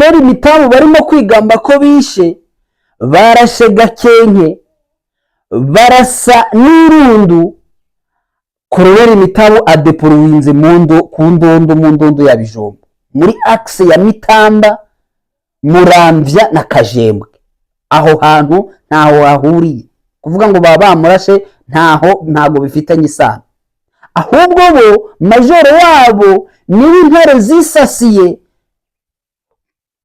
Koroneri Mitabu barimo kwigamba ko bishe, barashe Gakenke, barasa n'Irundu. Koroneri Mitabu adeployinze ku Ndondo, mu Ndondo ya Bijombo, muri axe ya Mitamba, Muramvya na Kajembwe. Aho hantu ntaho hahuriye kuvuga ngo baba bamurashe, ntaho, ntabwo bifitanye isano. Ahubwo bo majoro wabo niwe intare zisasiye,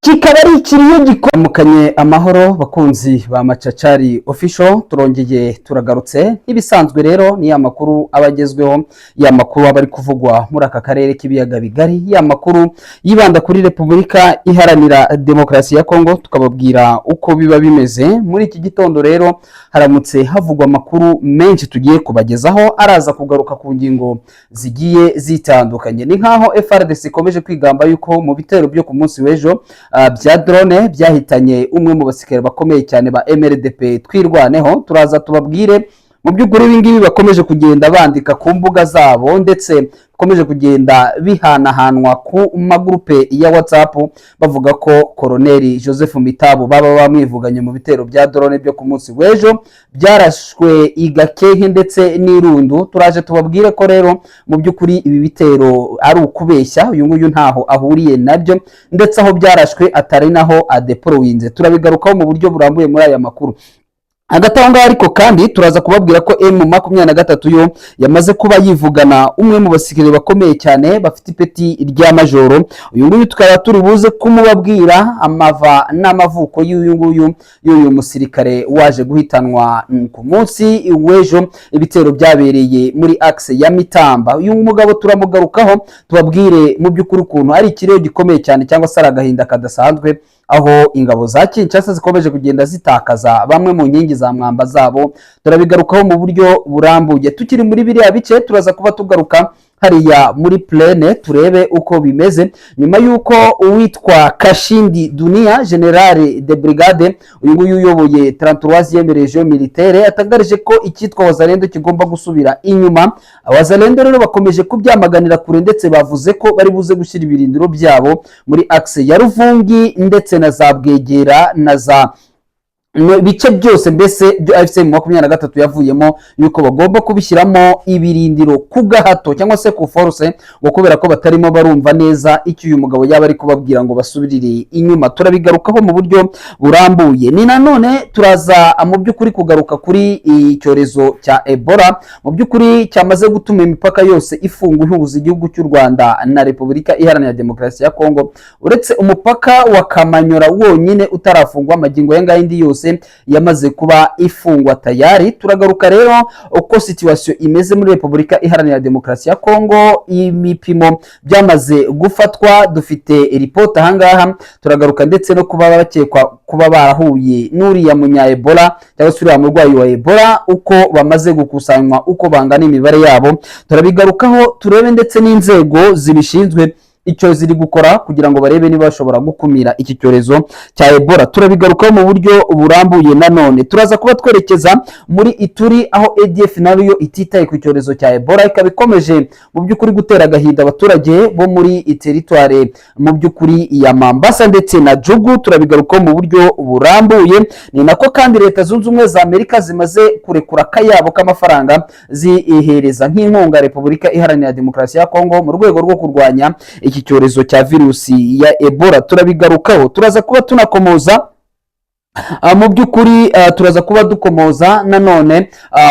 kikaba ari ikiriyo gikomukanye. Amahoro bakunzi ba Macacari Official, turongeye turagarutse nk'ibisanzwe. Rero ni ya makuru aba agezweho, ya makuru aba ari kuvugwa muri aka karere k'ibiyaga bigari, ya makuru yibanda kuri Repubulika Iharanira Demokarasi ya Kongo, tukababwira uko biba bimeze. Muri iki gitondo rero haramutse havugwa amakuru menshi tugiye kubagezaho, araza kugaruka ku ngingo zigiye zitandukanye. Ni nk'aho FARDC ikomeje kwigamba yuko mu bitero byo ku munsi w'ejo bya drone byahitanye umwe mu basirikare bakomeye cyane ba MRDP Twirwaneho. Turaza tubabwire mu by'ukuri ibi ngibi bakomeje kugenda bandika ku mbuga zabo, ndetse bakomeje kugenda bihanahanwa ku magurupe ya WhatsApp, bavuga ko Koroneri Joseph Mitabo baba bamwivuganye mu bitero bya drone byo ku munsi w'ejo byarashwe i Gakenke ndetse n'Irundu. Turaje tubabwire ko rero mu by'ukuri ibi bitero ari ukubeshya, uyu nguyu ntaho ahuriye nabyo, ndetse aho byarashwe atari naho adeployinze. Turabigarukaho mu buryo burambuye muri aya makuru. Hagati aho ngaho ariko kandi turaza kubabwira ko M23 yo yamaze kuba yivugana umwe mu basirikare bakomeye cyane bafite ipeti rya majoro. Uyu nguyu tukaba turi buze kumubabwira amava n'amavuko y'uyu nguyu, y'uyu musirikare waje guhitanwa ku munsi w'ejo, ibitero byabereye muri axe ya Mitamba. Uyu mugabo turamugarukaho, tubabwire mu by'ukuri ukuntu ari ikirego gikomeye cyane cyangwa se ari agahinda kadasanzwe, aho ingabo za Kinshasa zikomeje kugenda zitakaza bamwe mu nkingi za mwamba zabo. Turabigarukaho mu buryo burambuye. Tukiri muri biriya bice, turaza kuba tugaruka hariya muri plaine, turebe uko bimeze nyuma y'uko uwitwa Kashindi Dunia, général de brigade, uyu nguyu uyoboye 33e région militaire, yatangarije ko icyitwa Wazalendo kigomba gusubira inyuma. Wazalendo rero bakomeje kubyamaganira kure, ndetse bavuze ko bari buze gushyira ibirindiro byabo muri axe ya Ruvungi ndetse na za Bwegera na za ibice byose mbese byo AFC M23 yavuyemo, yuko bagomba kubishyiramo ibirindiro ku gahato cyangwa se ku force, ngo kubera ko batarimo barumva neza icyo uyu mugabo yaba ari kubabwira ngo basubirire inyuma. Turabigarukaho mu buryo burambuye. Ni nanone turaza mu by'ukuri kugaruka kuri icyorezo cya Ebola, mu by'ukuri cyamaze gutuma imipaka yose ifungwa ihuza igihugu cy'u Rwanda na Repubulika Iharanira Demokarasi ya Kongo, uretse umupaka wa Kamanyora wonyine utarafungwa. Amagingo aya ngaya indi yose yamaze kuba ifungwa tayari. Turagaruka rero uko situation imeze muri Repubulika Iharanira Demokarasi ya Kongo, imipimo byamaze gufatwa, dufite ripoti ahangaha. Turagaruka ndetse no kuba bakekwa kuba barahuye n'uriya munya Ebola cyangwa se uriya murwayi wa Ebola, uko bamaze gukusanywa, uko bangana, imibare yabo turabigarukaho, turebe ndetse n'inzego zibishinzwe icyo ziri gukora kugira ngo barebe niba bashobora gukumira iki cyorezo cya Ebola. Turabigarukaho mu buryo burambuye. Nanone turaza kuba twerekeza muri Ituri, aho ADF nayo ititaye ku cyorezo cya Ebola, ikaba ikomeje mu by'ukuri gutera agahinda abaturage bo muri teritware mu by'ukuri ya Mambasa ndetse na Djugu. Turabigarukaho mu buryo burambuye. Ni nako kandi Leta Zunze Ubumwe za Amerika zimaze kurekura akayabo k'amafaranga zihereza nk'inkunga Repubulika Iharanira Demokarasi ya Kongo mu rwego rwo kurwanya iki cyorezo cya virusi ya Ebola. Turabigarukaho. Turaza kuba tunakomoza mu by'ukuri, turaza kuba dukomoza nanone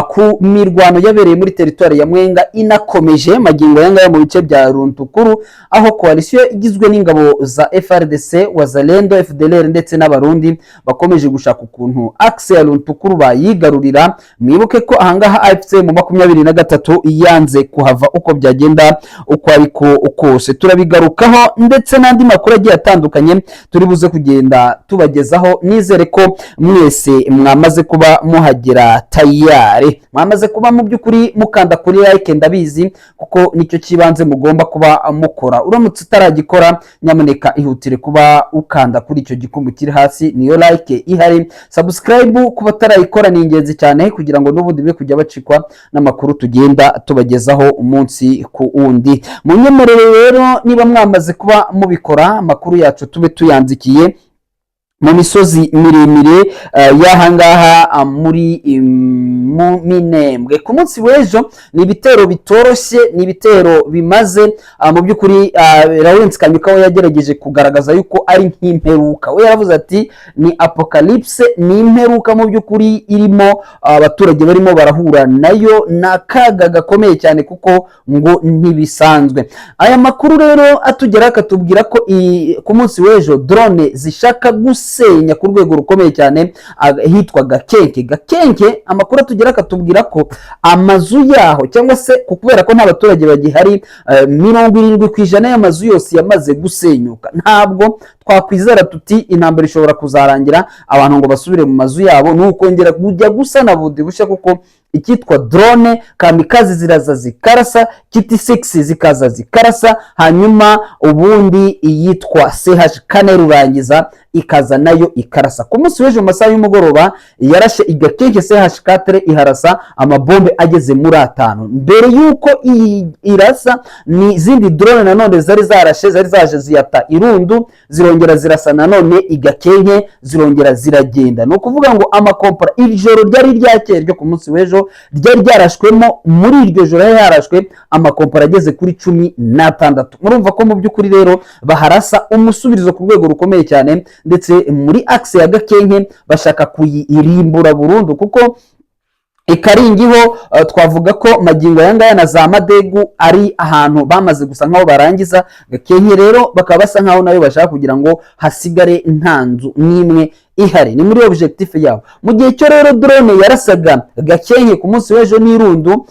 ku mirwano yabereye muri teritwari ya Mwenga, inakomeje magingo aya ngaya mu bice bya Runtukuru, aho coalition igizwe n'ingabo za FARDC, Wazalendo, FDLR ndetse n'Abarundi bakomeje gushaka ukuntu axe ya Runtukuru bayigarurira. Mwibuke ko ahangaha AFC M23 yanze kuhava uko byagenda uko ariko kose. Turabigarukaho ndetse n'andi makuru agiye atandukanye turi buze kugenda tubagezaho. Nizere ko ko mwese mwamaze kuba muhagera tayari, mwamaze kuba mu by'ukuri mukanda kuri like. Ndabizi kuko nicyo kibanze mugomba kuba mukora. Uramutse utaragikora, nyamuneka ihutire kuba ukanda kuri icyo gikumbu kiri hasi, niyo like ihari. Subscribe ku batarayikora ni ingenzi cyane kugira ngo n'ubundi be kujya bacikwa n'amakuru tugenda tubagezaho umunsi ku wundi. Munyemerere rero, niba mwamaze kuba mubikora, amakuru yacu tube tuyanzikiye mu misozi miremire y'ahangaha muri mu Minembwe. Ku munsi w'ejo ni ibitero bitoroshye, ni ibitero bimaze mu by'ukuri. Lawrence Kanyuka we yagerageje kugaragaza yuko ari nk'imperuka. We yaravuze ati ni apocalypse, ni imperuka mu by'ukuri irimo abaturage barimo barahura nayo, ni akaga gakomeye cyane kuko ngo ntibisanzwe. Aya makuru rero atugera akatubwira ko ku munsi w'ejo drone zishaka gusenya ku rwego rukomeye cyane ahitwa Gakenke. Gakenke, amakuru atugera akatubwira ko amazu yaho, cyangwa se kubera ko nta baturage bagihari, 70% y'amazu yose yamaze gusenyuka. Ntabwo twakwizera tuti intambara ishobora kuzarangira abantu ngo basubire mu mazu yabo, ni ukongera kujya gusana bundi bushya, kuko icyitwa drone kamikaze ziraza zikarasa, kiti 6 zikaza zikarasa, hanyuma ubundi iyitwa CH4 rurangiza ikaza nayo ikarasa. Ku munsi w'ejo mu masaha y'umugoroba yarashe igakenke CH4, iharasa amabombe ageze muri 5. Mbere y'uko irasa, ni izindi drone nanone zari zarashe, zari zaje ziyata irundu, zirongera zirasa nanone igakenke, zirongera ziragenda. Ni ukuvuga ngo amakompara ijoro ryari ryakeye ryo ku munsi w'ejo ryari ryarashwemo, muri iryo joro yari yarashwe amakompara ageze kuri 16. Murumva ko mu by'ukuri rero baharasa umusubirizo ku rwego rukomeye cyane, ndetse muri axe ya Gakenke bashaka kuyirimbura burundu, kuko ikaringiho twavuga ko magingo aya ngaya na za Madegu ari ahantu bamaze gusa nkaho barangiza. Gakenke rero bakaba basa nkaho nayo bashaka kugira ngo hasigare nta nzu n'imwe ihari, ni muri objectif yabo. Mu gihe cyo rero drone yarasaga Gakenke ku munsi w'ejo n'irundu,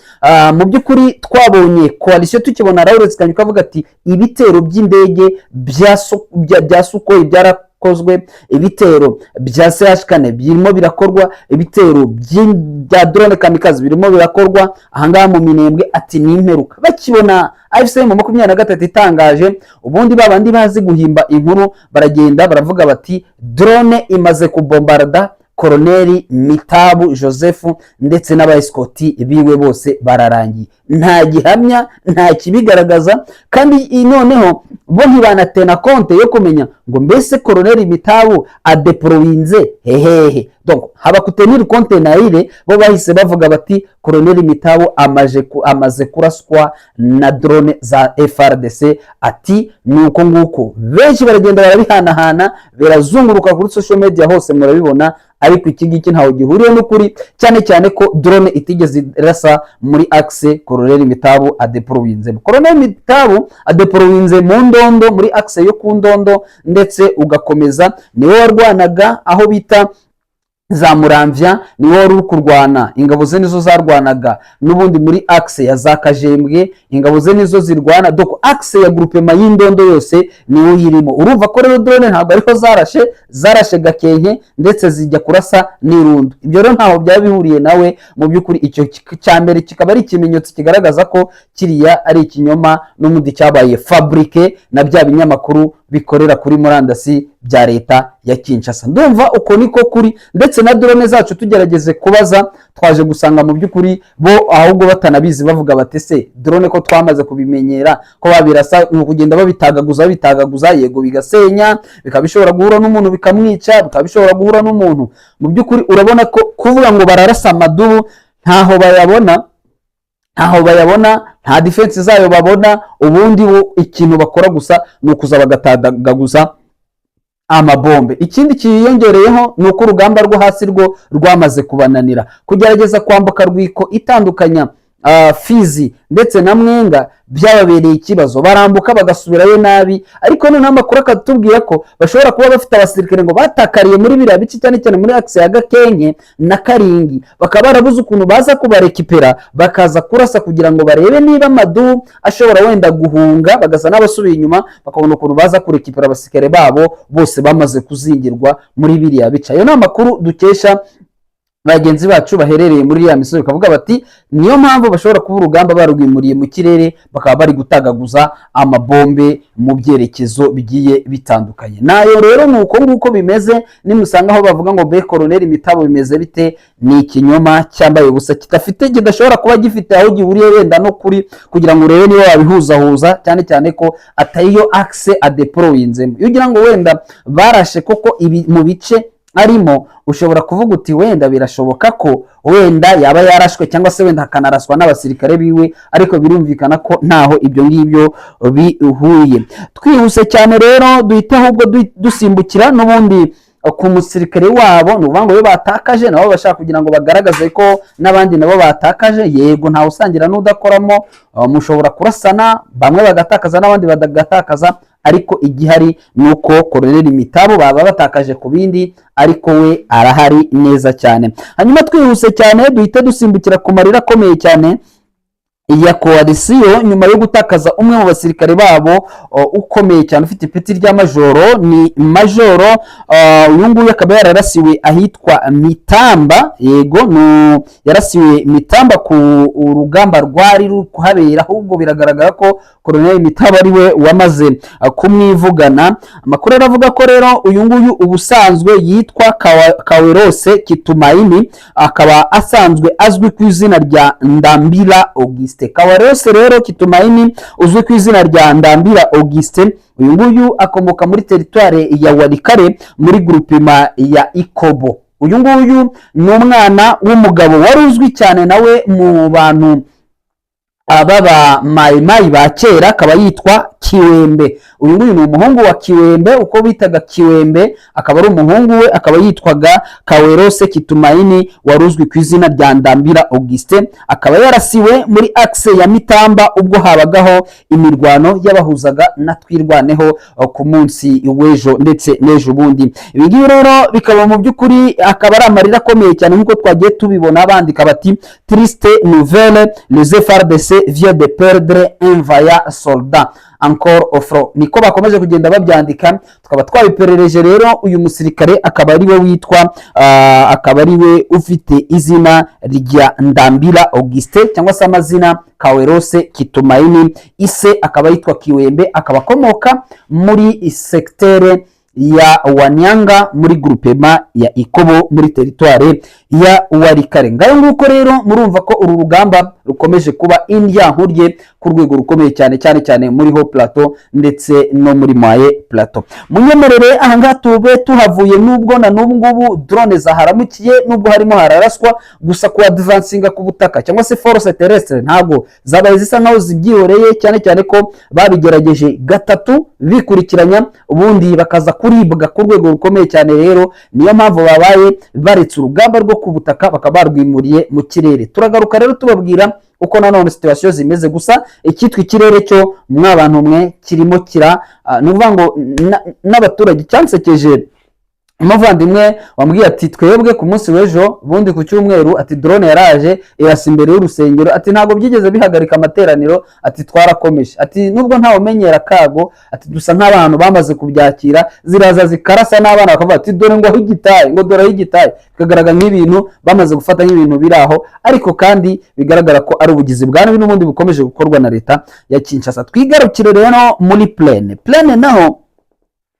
mu by'ukuri twabonye coalition, tukibona Lawrence Kanyuka avuga ati ibitero by'indege bya Sukhoi byarakozwe, ibitero bya CH4 birimo birakorwa, ibitero bya drone kamikaze birimo birakorwa ahangaha mu Minembwe, ati ni imperuka. Bakibona AFC M23 itangaje, ubundi babandi bazi guhimba inkuru baragenda baravuga bati drone imaze kubombarda Koroneli Mitabu Joseph ndetse n'abayesikoti biwe bose bararangiye. Nta gihamya, nta kibigaragaza, kandi noneho bo ntibanatena compte yo kumenya ngo mbese Koroneli Mitabu adeporowinze hehehe. Donc haba ku tenir compte nayire, bo bahise bavuga bati Koroneli Mitabu amaze kuraswa na drone za FARDC. Ati ni uko nguko, benshi baragenda barabihanahana, birazunguruka kuri social media hose murabibona, ariko iki ngiki ntaho gihuriye n'ukuri, cyane cyane ko drone itigeze irasa muri axe Koroneli Mitabu adeporowinzemo. Koroneli Mitabu adeporowinze mu Ndondo, muri axe yo ku Ndondo, ndetse ugakomeza niwe warwanaga aho bita za Muramvya, niwe wari uri kurwana, ingabo ze nizo zarwanaga n'ubundi muri axe ya za Kajembwe, ingabo ze nizo zirwana. Donc axe ya groupement y'Indondo yose niwe uyirimo. Urumva ko rero drone ntabwo ariho zarashe, zarashe Gakenke ndetse zijya kurasa n'Irundu. Ibyo rero ntaho byaba bihuriye nawe mu by'ukuri. Icyo cya mbere kikaba ari ikimenyetso kigaragaza ko kiriya ari ikinyoma n'ubundi cyabaye fabriqué na bya binyamakuru bikorera kuri murandasi bya leta ya Kinshasa. Ndumva uko niko kuri. Ndetse na drone zacu tugerageze kubaza, twaje gusanga mu by'ukuri bo ahubwo batanabizi, bavuga bati se drone ko twamaze kubimenyera ko babirasa, ni ukugenda babitagaguza babitagaguza, yego bigasenya, bikaba bishobora guhura n'umuntu bikamwica, bikaba bishobora guhura n'umuntu. Mu by'ukuri urabona ko kuvuga ngo bararasa amadubu, ntaho bayabona, ntaho bayabona, nta defense zayo babona. Ubundi bo ikintu bakora gusa ni ukuza bagatagaguza amabombe. Ikindi kiyongereyeho ni uko urugamba rwo hasi rwo rwamaze kubananira, kugerageza kwambuka Rwiko itandukanya Fizi ndetse na Mwenga byababereye ikibazo, barambuka bagasubirayo nabi. Ariko noneho amakuru akatubwira ko bashobora kuba bafite abasirikare ngo batakariye muri biriya bice, cyane cyane muri axe ya Gakenke na Karingi, bakaba barabuze ukuntu baza kubarekipera, bakaza kurasa kugira ngo barebe niba Madu ashobora wenda guhunga, bagasa n'abasubiye inyuma, bakabona ukuntu baza kurekipera abasirikare babo bose bamaze kuzingirwa muri biriya bice. Ayo ni amakuru dukesha bagenzi bacu baherereye muri iriya misozi, bakavuga bati niyo mpamvu bashobora kuba urugamba barwimuriye mu kirere, bakaba bari gutagaguza amabombe mu byerekezo bigiye bitandukanye. Nayo rero ni uko nguko bimeze. Nimusanga aho bavuga ngo be Koroneri Mitabo bimeze bite, ni ikinyoma cyambaye ubusa, kidafite, kidashobora kuba gifite aho gihuriye wenda no kuri, kugira ngo urebe niba wabihuzahuza, cyane cyane ko atariyo axe adeployinzemo. Iyo ugira ngo wenda barashe koko ibi mu bice arimo, ushobora kuvuga uti wenda birashoboka ko wenda yaba yarashwe, cyangwa se wenda hakanaraswa n'abasirikare biwe, ariko birumvikana ko ntaho ibyo ngibyo bihuye. Twihuse cyane rero, duhite ahubwo dusimbukira n'ubundi ku musirikare wabo. Ni ukuvuga ngo iyo batakaje, nabo bashaka kugira ngo bagaragaze ko n'abandi nabo batakaje. Yego, ntawe usangira n'udakoramo, mushobora kurasana, bamwe bagatakaza n'abandi bagatakaza, ariko igihari ni uko Koroneli Mitabo baba batakaje ku bindi, ariko we arahari neza cyane. Hanyuma twihuse cyane, duhite dusimbukira ku marira akomeye cyane ya coalition nyuma yo gutakaza umwe mu basirikare babo ukomeye cyane, ufite ipeti rya majoro. Ni majoro, uyu nguyu akaba yararasiwe ahitwa Mitamba. Yego, yarasiwe Mitamba ku rugamba rwari ruri kuhabera. Ahubwo biragaragara ko Koroneli Mitamba ari we wamaze kumwivugana. Amakuru aravuga ko rero uyu nguyu ubusanzwe yitwa Kawerose Kitumaini, akaba asanzwe azwi ku izina rya Ndambira Auguste. Kawerose rero Kitumaini, uzwi ku izina rya Ndambira Auguste, uyu nguyu akomoka muri teritware ya Walikale, muri groupement ya Ikobo. Uyu nguyu ni umwana w'umugabo wari uzwi cyane nawe mu bantu baba Mayimayi ba kera, akaba yitwa Kiwembe. Uyu nguyu ni umuhungu wa Kiwembe, uko bitaga Kiwembe, akaba ari umuhungu we, akaba yitwaga Kawerose Kitumaini, wari uzwi ku izina rya Ndambira Augustin, akaba yarasiwe muri axe ya Mitamba ubwo habagaho imirwano y'abahuzaga na Twirwaneho ku munsi w'ejo ndetse n'ejo bundi. Ibi ngibi rero bikaba mu by'ukuri akaba ari amarira akomeye cyane, nk'uko twagiye tubibona bandika bati: "Triste nouvelle, les FARDC vient de perdre un vaillant soldat encore au front." Niko bakomeje kugenda babyandika, tukaba twabiperereje rero. Uyu musirikare akaba ari we witwa akaba ari we ufite izina rya Ndambira Augustin, cyangwa se amazina Kawerose Kitumaini, ise akaba yitwa Kiwembe, akaba akomoka muri secteur ya Wanyanga, muri groupement ya Ikobo, muri teritware ya Walikale. Ngayo nguko rero, murumva ko uru rugamba rukomeje kuba indyankurye ku rwego rukomeye cyane, cyane cyane muri Hauts Plateau ndetse no muri Moyens Plateau. Munyemerere ahangaha tube tuhavuye, nubwo na n'ubu ngubu drone zaharamukiye, nubwo harimo hararaswa gusa, ku advancinga ku butaka cyangwa se force terrestre ntabwo zabaye zisa nkaho zibyihoreye, cyane cyane ko babigerageje gatatu bikurikiranya, ubundi bakaza kuribwa ku rwego rukomeye cyane. Rero niyo mpamvu babaye baretse urugamba rwo ku butaka, bakaba barwimuriye mu kirere. Turagaruka rero tubabwira uko nanone situation zimeze. Gusa icyitwa ikirere cyo, mwabantu mwe, kirimo kira ni ukuvuga ngo n'abaturage cyansekeje. Umuvandimwe wambwiye ati twebwe ku munsi w'ejo bundi ku cyumweru, ati drone yaraje irasa imbere y'urusengero, ati ntabwo byigeze bihagarika amateraniro, ati twarakomeje, ati nubwo ntawe umenyera akago, ati dusa nk'abantu bamaze kubyakira, ziraza zikarasa n'abana bakavuga ati dore ngo aho igitaye, ngo dore aho igitaye, bikagaragara nk'ibintu bamaze gufata nk'ibintu biri aho, ariko kandi bigaragara ko ari ubugizi bwa nabi n'ubundi bukomeje gukorwa na leta ya Kinshasa. Twigarukire rero muri plaine. Plaine naho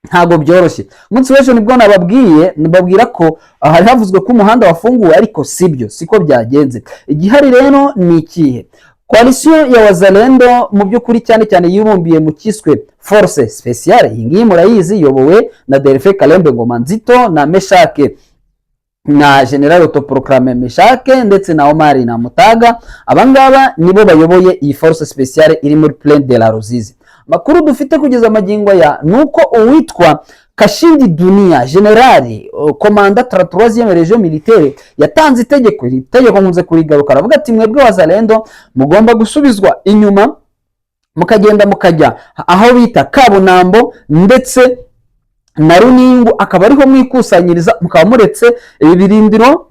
ntabwo byoroshye. Umunsi w'ejo nibwo nababwiye, nababwira ko hari havuzwe ko umuhanda wafunguwe, ariko sibyo, siko byagenze. Igihari rero ni ikihe? Coalition ya Wazalendo mu by'ukuri cyane cyane yibumbiye mu kiswe force spéciale, iyi ngiyi murayizi, iyobowe na Delphin Kalembe Ngoma Nzito na Meshake, na general autoproclamé Meshake, ndetse na Omar na Mutaga. Abangaba nibo bayoboye iyi force spéciale iri muri Plaine de la Ruzizi. Makuru dufite kugeza amagingo aya ni uko uwitwa Kashindi Dunia, général commandant 33e région militaire, yatanze itegeko. Iri tegeko nkunze kurigaruka. Aravuga ati: "Mwebwe Wazalendo mugomba gusubizwa inyuma, mukagenda mukajya aho bita Kabunambo ndetse na Runingu, akaba ariho mwikusanyiriza, mukaba muretse ibi birindiro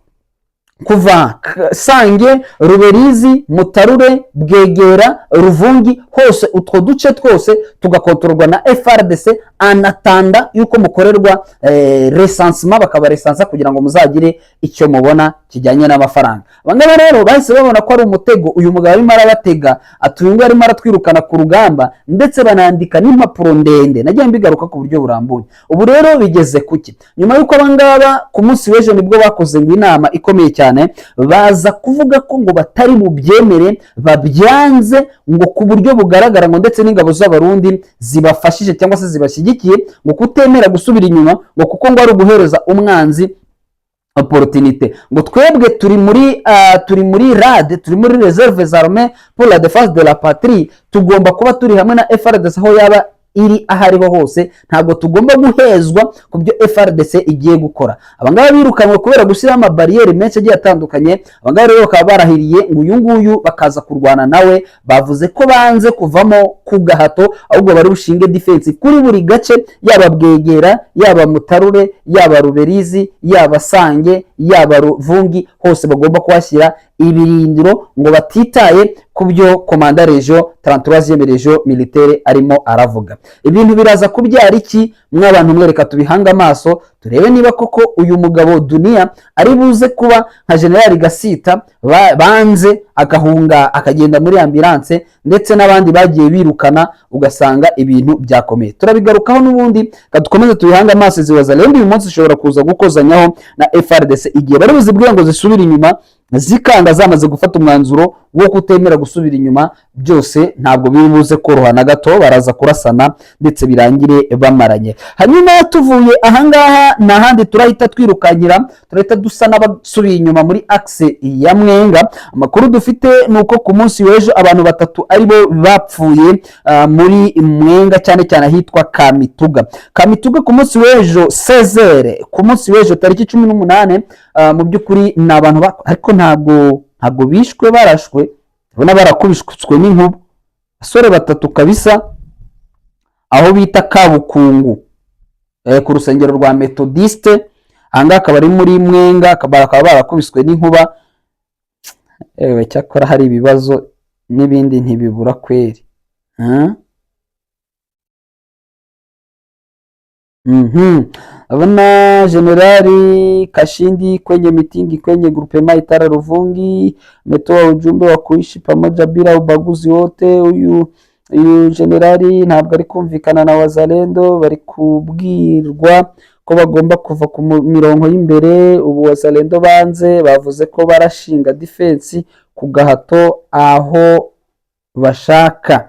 kuva Sange, Ruberizi, Mutarure, Bwegera, Ruvungi, hose utwo duce twose tugakontororwa na FARDC en attendant yuko mukorerwa recensement, bakabaresansa kugira ngo muzagire icyo mubona kijyanye n'amafaranga." Abangaba rero bahise babona ko ari umutego uyu mugabo arimo arabatega, ati: "Uyu nguyu arimo aratwirukana ku rugamba." Ndetse banandika n'impapuro ndende, nagiye mbigaruka ku buryo burambuye. Ubu rero bigeze kuki? Nyuma y'uko abangaba ku munsi w'ejo nibwo bakoze ngo inama ikomeye cyane, baza kuvuga ko ngo batari bubyemere, babyanze ngo ku buryo bugaragara, ngo ndetse n'ingabo z'Abarundi zibafashije cyangwa se zibashyigikiye ngo kutemera gusubira inyuma, ngo kuko ngo ari uguhereza umwanzi opportunité. Ngo twebwe turi muri RAD, turi muri réserve armée pour la défense de la patrie, tugomba kuba turi hamwe na FARDC aho yaba iri aho ariho hose, ntabwo tugomba guhezwa ku byo FARDC igiye gukora. Abangaba birukanwe kubera gushyiraho amabariyeri menshi agiye atandukanye. Abangaba rero bakaba barahiriye ngo uyu nguyu bakaza kurwana nawe. Bavuze ko banze kuvamo ku gahato, ahubwo bari bushinge defense kuri buri gace, yaba Bwegera, yaba Mutarure, yaba Ruberizi, yaba Sange, yaba Ruvungi, hose bagomba kuhashyira ibirindiro, ngo batitaye ku byo commandant région 33e région militaire arimo aravuga. Ibintu biraza kubyara iki mw'abantu? Mwereka tubihange amaso, turebe niba koko uyu mugabo Dunia ari buze kuba nka General Gasita banze agahunga akagenda muri ambulance, ndetse n'abandi bagiye birukana, ugasanga ibintu byakomeye. Turabigarukaho n'ubundi, dukomeze tubihange amaso. Izi Wazalendo uyu munsi zishobora kuza gukozanyaho na FARDC igihe bari buzibwire ngo zisubire inyuma, zikanga zamaze gufata umwanzuro wo kutemera gusubira inyuma. Byose ntabwo biri buze koroha na gato, baraza kurasana ndetse birangire bamaranye. Hanyuma tuvuye ahangaha nta handi turahita twirukankira, turahita dusa n'abasubiye inyuma muri axe ya Mwenga. Amakuru dufite ni uko ku munsi w'ejo abantu batatu aribo bapfuye muri Mwenga, cyane cyane ahitwa Kamituga. Kamituga ku munsi w'ejo sezere, ku munsi w'ejo tariki 18. Mu by'ukuri ni abantu ariko ntabwo bishwe barashwe, ubona barakubiswe n'inkuba. Abasore batatu kabisa, aho bita Kabukungu, ku rusengero rwa Metodiste. Ahangaha akaba ari muri Mwenga, bakaba barakubiswe n'inkuba. Ewe, cyakora hari ibibazo n'ibindi ntibibura kweri. Huh? Abona Jenerali Kashindi kwenye mitingi kwenye groupement Itara Ruvungi ametoa ujumbe wa kuishi pamoja bila ubaguzi wote. Uyu generali ntabwo ari kumvikana na Wazalendo, bari kubwirwa ko bagomba kuva ku mirongo y'imbere. Ubu Wazalendo banze, bavuze ko barashinga defense ku gahato aho bashaka.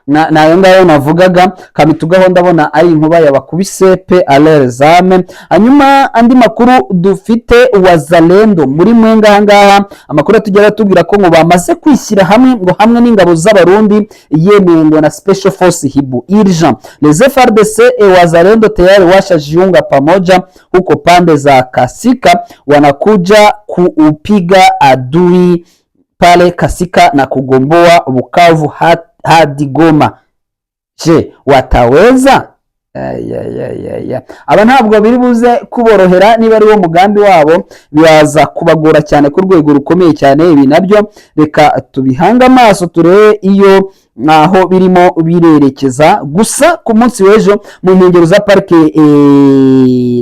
Nayo ngayo navugaga Kamitugaho, ndabona ari inkuba yabakubise pe alezame. Hanyuma andi makuru dufite, Wazalendo muri Mwenga ahangaha, amakuru atugera atubwira ko ngo bamaze kwishyira hamwe, ngo hamwe n'ingabo z'Abarundi, yemwe ngo na Special Force Hibu urgent. Les FARDC et Wazalendo tayari washajiunga pamoja huko pande za Kasika, wanakuja kuupiga adui pale Kasika na kugomboa Bukavu hadi Goma. Je, wataweza? Ayayayaya. Aba ntabwo biri buze kuborohera. Niba ari wo mugambi wabo, biraza kubagora cyane ku rwego rukomeye cyane. Ibi nabyo reka tubihange amaso, turebe iyo aho birimo birerekeza. Gusa ku munsi w'ejo mu nkengero za Parike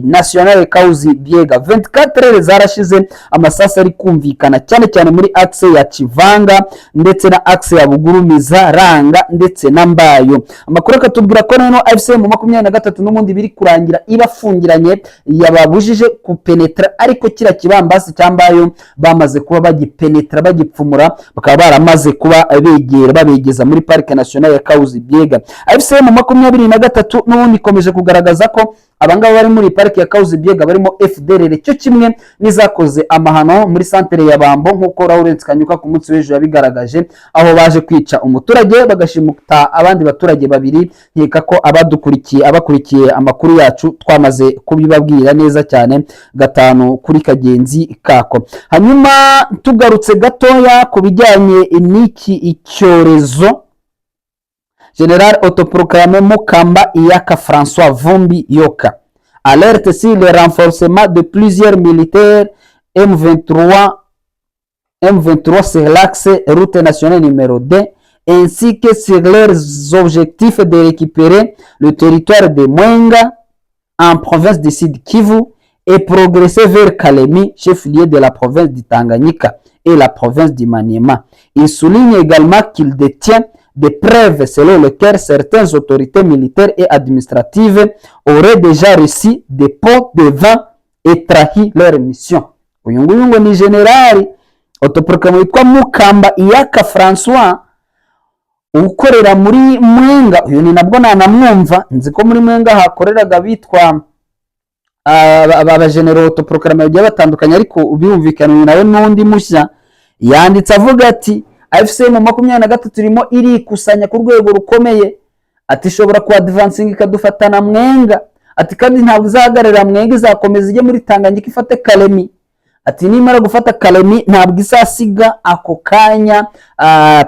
Nationale Kahuzi Biega, 24 heures zarashize amasasu ari kumvikana, cyane cyane muri axe ya Kivanga ndetse na axe ya Bugurumiza, Ranga ndetse na Mbayo. Amakuru akatubwira ko noneho AFC M23 n'ubundi biri kurangira ibafungiranye, yababujije kupenetra, ariko kiriya kibambasi cya Mbayo bamaze kuba bagipenetra, bagipfumura, bakaba baramaze kuba begera babegeza muri Parike Nationale ya Kahuzi Biega. AFC M23 n'ubundi ikomeje kugaragaza ko Abangaba bari muri pariki ya Kahuzi Biega barimo FDLR, cyo kimwe n'izakoze amahano muri santere ya Bambo, nk'uko Lawrence Kanyuka ku munsi w'ejo yabigaragaje, aho baje kwica umuturage, bagashimuta abandi baturage babiri. Nkeka ko abadukurikiye, abakurikiye amakuru yacu, twamaze kubibabwira neza cyane gatanu kuri kagenzi kako. Hanyuma tugarutse gatoya ku bijyanye n'iki icyorezo, Général autoproclamé Mukamba Iyaka François Vumbi Yoka alerte sur le renforcement de plusieurs militaires M23 M23 sur l'axe route nationale numéro 2, ainsi que sur leurs objectifs de récupérer le territoire de Mwenga en province du Sud Kivu et progresser vers Kalemi, chef-lieu de la province du Tanganyika et la province du Maniema. Il souligne également qu'il détient des preuves selon lesquelles certaines autorités militaires et administratives auraient déjà reçu des pots de vin et trahi leur mission. Uyu nguyu ngo ni général autoproclamé witwa Mukamba Iyaka François, ukorera muri Mwenga. Uyu ni nabwo nanamwumva, nzi ko muri Mwenga hakoreraga bitwa abajenero autoproclamé bagiye batandukanye, ariko birumvikana uyu nawe n'undi mushya. Yanditse avuga ati AFC M23 irimo irikusanya ku rwego rukomeye, ati ishobora ku advancinga ikadufatana Mwenga, ati kandi ntabwo izahagararira Mwenga, izakomeza ijye muri Tanganyika ifate Kalemi, ati nimara gufata Kalemi ntabwo izasiga ako kanya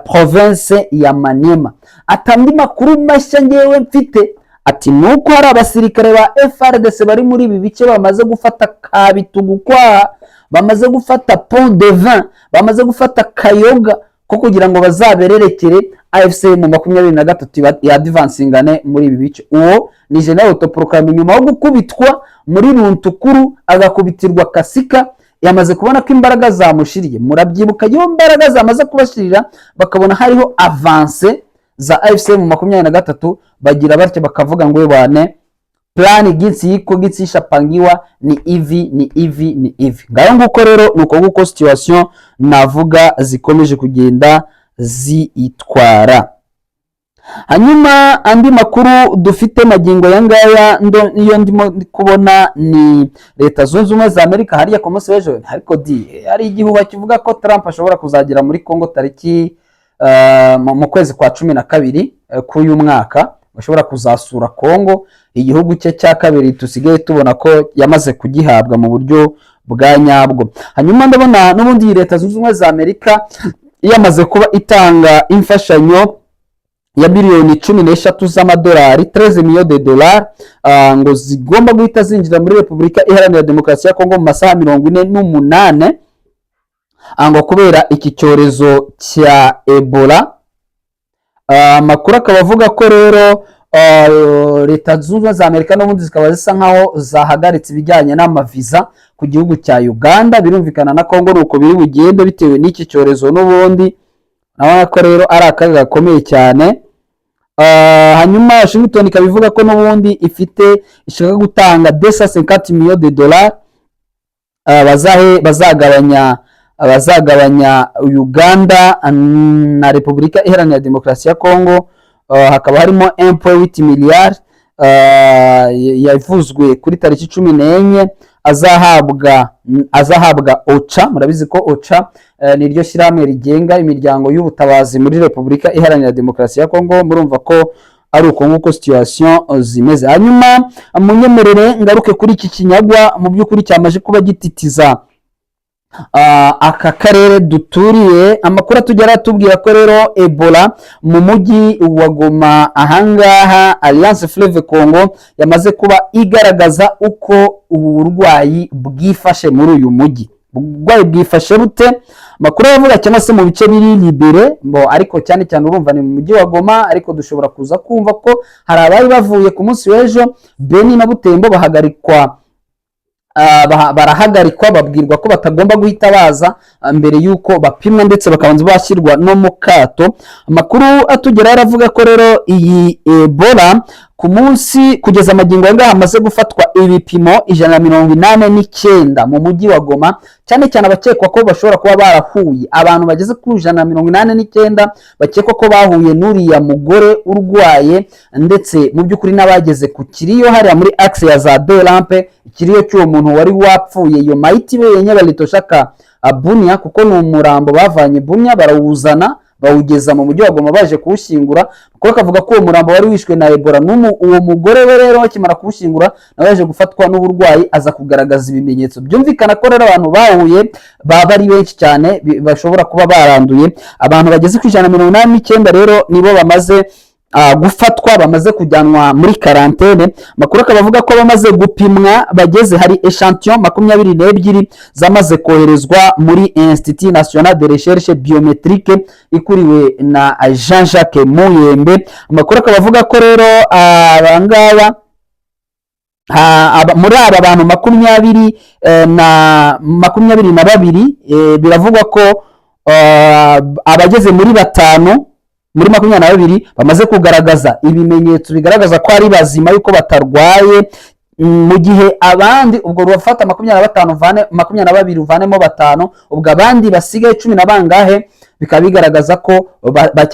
province ya Maniema. Ati andi makuru mashya ngewe mfite, ati nuko hari abasirikare ba FARDC bari muri ibi bice bamaze gufata Kabitugu kwaha, bamaze gufata Pont de Vin, bamaze gufata Kayoga, ko kugira ngo bazabererekere AFC M23 yadivansingane muri ibi bice. Uwo ni général autoproclamé nyuma yo gukubitwa muri Runtukuru, agakubitirwa Kasika, yamaze kubona ko imbaraga zamushiriye. Murabyibuka, iyo imbaraga zamaze kubashirira, bakabona hariho avance za AFC M23, bagira batya bakavuga ngo bane plan ginsi yiko ginsi ishapangiwa ni ivi ni ivi ni ivi. Ngayo nguko rero, nuko nguko situation navuga zikomeje kugenda zitwara. Hanyuma andi makuru dufite magingo ya ngaya iyo ndimo kubona ni Leta Zunze Ubumwe za Amerika. Hariya ku munsi w'ejo ariko di hari igihuha kivuga ko Trump ashobora kuzagera muri Congo tariki mu kwezi kwa 12 k'uyu mwaka, bashobora kuzasura Congo, igihugu cye cya kabiri tusigaye tubona ko yamaze kugihabwa mu buryo bwa nyabwo. Hanyuma ndabona n'ubundi iyi Leta Zunze Ubumwe za Amerika yamaze kuba itanga imfashanyo ya miliyoni 13 z'amadolari, 13 millions de dollars, ngo zigomba guhita zinjira muri Repubulika Iharanira Demokarasi ya Kongo mu masaha 48, ngo kubera iki cyorezo cya Ebola. Amakuru akaba avuga ko rero Leta Zunze Ubumwe za Amerika n'ubundi zikaba zisa nkaho zahagaritse ibijyanye n'amaviza ku gihugu cya Uganda. Birumvikana na Kongo ni uko biri bugende bitewe n'iki cyorezo. N'ubundi urabona ko rero ari akaga gakomeye cyane. Hanyuma Washington ikaba ivuga ko n'ubundi ifite ishaka gutanga 250 millions de dollars, bazahe bazagabanya Uganda na Repubulika Iharanira Demokarasi ya Kongo. Hakaba harimo 1.8 miliyari yavuzwe kuri tariki 14 azahabwa OCHA. Murabizi ko OCHA ni ryo shyirahamwe rigenga imiryango y'ubutabazi muri Repubulika Iharanira Demokarasi ya Kongo. Murumva ko ari uko nguko situation zimeze. Hanyuma munyemerere ngaruke kuri iki kinyagwa mu by'ukuri cyamaze kuba gititiza aka karere duturiye. Amakuru atugera atubwira ko rero Ebola mu mujyi wa Goma ahangaha, Alliance Fleuve Congo yamaze kuba igaragaza uko ubu burwayi bwifashe muri uyu mujyi. Uburwayi bwifashe bute? Amakuru aravuga, cyangwa se mu bice biri libéré bo, ariko cyane cyane urumva ni mu mujyi wa Goma. Ariko dushobora kuza kumva ko hari abari bavuye ku munsi w'ejo Beni na Butembo, bahagarikwa, barahagarikwa, babwirwa ko batagomba guhita baza mbere y'uko bapimwa, ndetse bakabanza bashyirwa no mu kato. Amakuru atugeraho aravuga ko rero iyi Ebola Ku munsi kugeza amagingo aya ngaha hamaze gufatwa ibipimo 189 mu mujyi wa Goma, cyane cyane abakekwa ko bashobora kuba barahuye. Abantu bageze kuri 189 bakekwa ko bahuye n'uriya mugore urwaye, ndetse mu by'ukuri n'abageze ku kiriyo hariya muri axe ya za Delampe, ikiriyo cy'uwo muntu wari wapfuye. Iyo maiti yenye balitoshaka Bunia, kuko ni umurambo bavanye Bunia barawuzana, bawugeza mu mujyi wa Goma baje kuwushyingura, kuko bakavuga ko uwo murambo wari wishwe na Ebola. Uwo mugore we rero bakimara kuwushyingura nawe yaje gufatwa n'uburwayi, aza kugaragaza ibimenyetso. Byumvikana ko rero abantu bahuye baba ari benshi cyane, bashobora kuba baranduye. Abantu bageze ku 189 rero nibo bamaze gufatwa, bamaze kujyanwa muri quarantaine. Amakuru akaba avuga ko bamaze gupimwa bageze, hari échantillon 22 zamaze koherezwa muri Institut National de Recherche Biométrique ikuriwe na Jean Jacques Muyembe. Amakuru akaba avuga ko rero abangaba muri aba bantu makumyabiri na 22, biravugwa ko abageze muri batanu muri 22 bamaze kugaragaza ibimenyetso bigaragaza ko ari bazima, yuko batarwaye, mu gihe abandi, ubwo urafata 25 uvane 22, uvanemo batanu, ubwo abandi basigaye cumi na bangahe, bikaba bigaragaza ko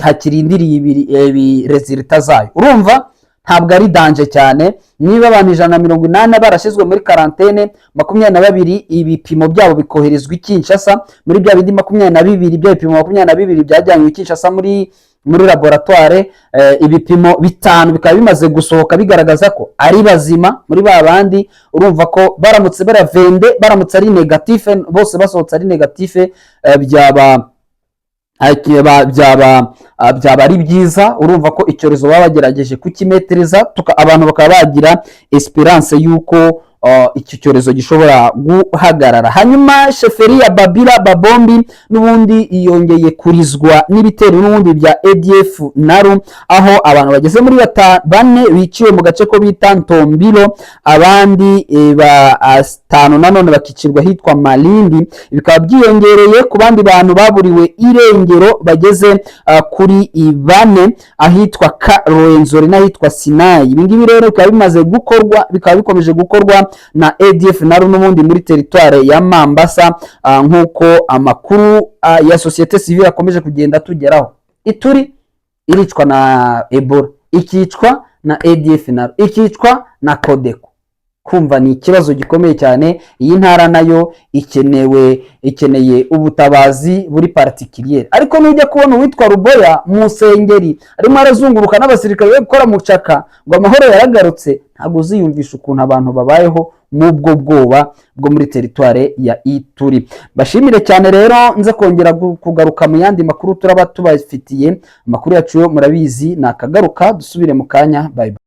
hakirindiriye résultats zayo. Urumva ntabwo ari danger cyane. Niba abantu 180 barashyizwe muri quarantaine, 22 ibipimo byabo bikoherezwa i Kinshasa, muri bya bindi 22, bya bipimo 22 byajyanywe i Kinshasa muri laboratoire, ibipimo bitanu bikaba bimaze gusohoka bigaragaza ko ari bazima muri ba bandi. Urumva ko baramutse baravende, baramutse ari négatif, bose basohotse ari négatif, byaba ari byiza. Urumva ko icyorezo baba bagerageje kukimetiriza, abantu bakaba bagira espérance y'uko iki cyorezo gishobora guhagarara. Hanyuma chefferie ya Babila Babombi n'ubundi yongeye kurizwa n'ibitero n'ubundi bya ADF NALU, aho abantu bageze muri bane biciwe mu gace ko bita Ntombiro, abandi batanu nanone bakicirwa ahitwa Malindi. Bikaba byiyongereye ku bandi bantu baburiwe irengero bageze kuri 4 ahitwa Karwenzori n'ahitwa Sinayi. Ibi ngibi rero bikaba bimaze gukorwa, bikaba bikomeje gukorwa na ADF NALU n'ubundi muri teritware ya Mambasa, nk'uko amakuru ya société civile akomeje kugenda atugeraho. Ituri iricwa na Ebola, ikicwa na ADF NALU, ikicwa na Codeco. Kumva ni ikibazo gikomeye cyane. Iyi ntara nayo ikeneye ubutabazi buri particulier. Ariko nujya kubona uwitwa Ruboya mu nsengeri arimo arazunguruka n'abasirikare bari gukora mucaka ngo amahoro yaragarutse, ntabwo uziyumvisha ukuntu abantu babayeho n'ubwo bwoba bwo muri teritware ya Ituri. Bashimire cyane rero, nze kongera kugaruka mu yandi makuru turaba tubafitiye. Amakuru yacu yo murabizi ni akagaruka. Dusubire mu kanya. Bye bye.